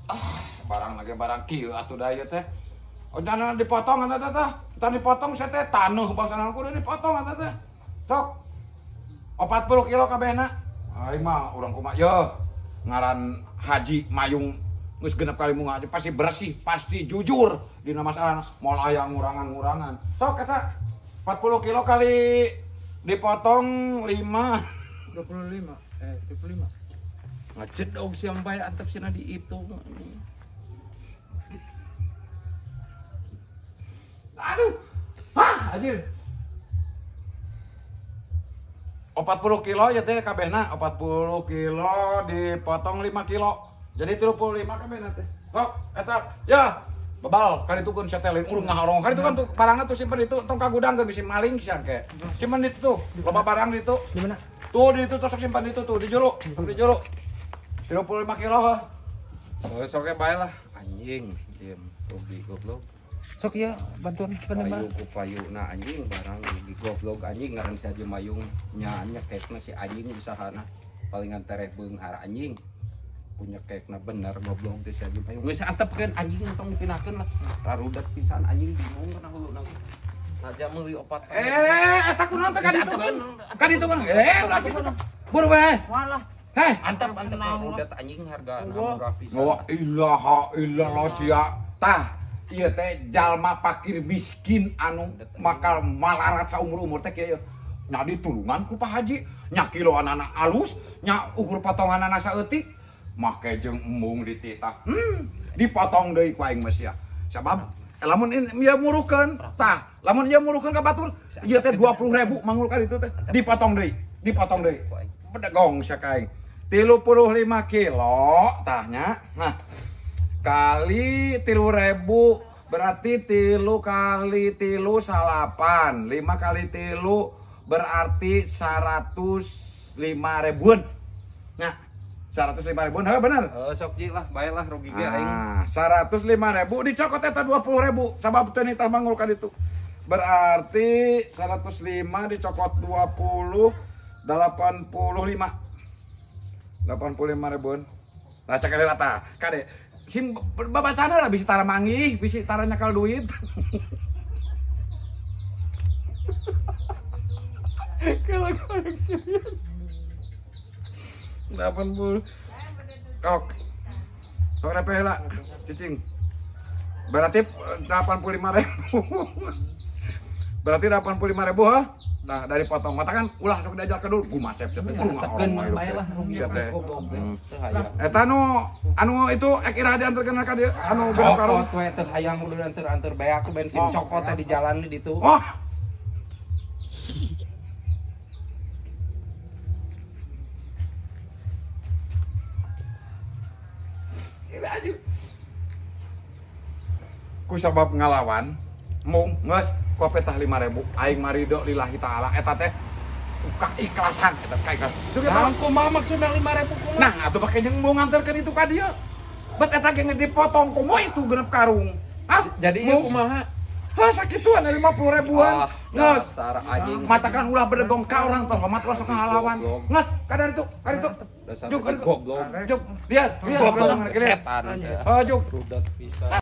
Ah, barang lagi barang kieu atuh da ieu teh. Oh, jangan dipotong eta teh. Tah dipotong saya teh taneuh bangsana kudu dipotong eta teh. Sok. 40 kilo kabehna. Aing mah urang kumaha yeuh. Ngaran Haji Mayung geus genep kali munga aja pasti bersih, pasti jujur dina masalah moal aya ngurangan-ngurangan. Sok eta 40 kilo kali dipotong 5 25 25. Ngacedog siang bae antep sina dihitung. Aduh. Hah, anjir. 40 kilo ya teh kabehna, 40 kilo dipotong 5 kilo. Jadi 35 kabehna teh. Sok eta ya bebal kali itu kun setelin urung ngaharong. Kali itu kan tuh barangna tuh simpen itu tong ka gudang geus bisi maling sia ke. Simpen itu tuh, loba barang di itu. Di mana? Tuh di itu sok simpan itu tuh di juru, di juru. 35 kilo heuh. Oh, sok bae lah anjing, diem rugi goblok. Sok ya bantuan kana payu ku payuna anjing barang rugi goblok anjing ngaran si Haji Mayung nya nyekekna si anjing usahana palingan tereh beunghar anjing. Punya kekna bener goblok teh si Haji Mayung. Geus antepkeun anjing tong dipindahkeun lah. Rarudet pisan anjing bingung kana huluna. Raja meuli opat. Eta kunaon teh ka ditu kan? Ka ditu kan. Ulah kitu. Buru bae. Walah. Heh, antep antep rarudet anjing hargana murah pisan. Wa ilaha illallah sia. Tah, ieu teh jalma pakir miskin anu makal malarat saumur-umur teh kieu. Nya ditulungan ku Pak Haji, nya kiloanana alus, nya ukur potonganana saeutik, make jeung embung dititah. Dipotong deui ku aing mah sia. Sabab lamun ieu murukeun, tah, lamun ieu murukeun ka batur, ieu teh 20.000 mangul ka ditu teh. Dipotong deui, dipotong deui. Bedegong sia ka aing. 35 kilo tahnya. Nah, kali 3.000 berarti 3 kali 3 salapan, 5 kali 3 berarti 105 ribuan. Nah, 105 ribuan, heuh bener. Sok ji lah, bae lah rugi ge aing. Nah, 105.000 dicokot eta 20.000 sabab teu nitah mangul ka ditu. Berarti 105 dicokot 20 85. 85 ribuan. Nah, cek heula tah. Kade sim babacana lah bisi tara manggih, bisi tara nyakal duit. Kalau koleksi 80. Kok. Sok repe heula, cicing. Berarti 85.000. Berarti 85.000 heuh. Nah, dari potong mata kan ulah sok diajar ke dulu. Gumasep teh urung ngahorong bae lah rugi goblok teh hayang. Eta anu itu ek iraha dianterkeun ka dieu anu genep karung. Cokot we teh hayang kudu anter-anter bae aku bensin cokot teh di jalan di ditu. Oh. Ku sabab ngalawan mung geus kope tah 5.000 aing marido lillahi taala eta teh kaikhlasan eta kaikhlasan. Nah, kumaha maksudna 5.000 kumaha? Nah, atuh pake jeung mau nganterkeun itu ka dieu. Bet eta ge dipotong kumaha itu genep karung. Hah? Jadi ieu kumaha? Hah, sakituan 50 ribuan. Geus. Matakan ulah bedegong ka orang terhormat ulah sok ngalawan. Geus, ka ditu, ka ditu. Dasar goblok. Juk, lihat, lihat. Setan. Oh, juk. Rudat pisan.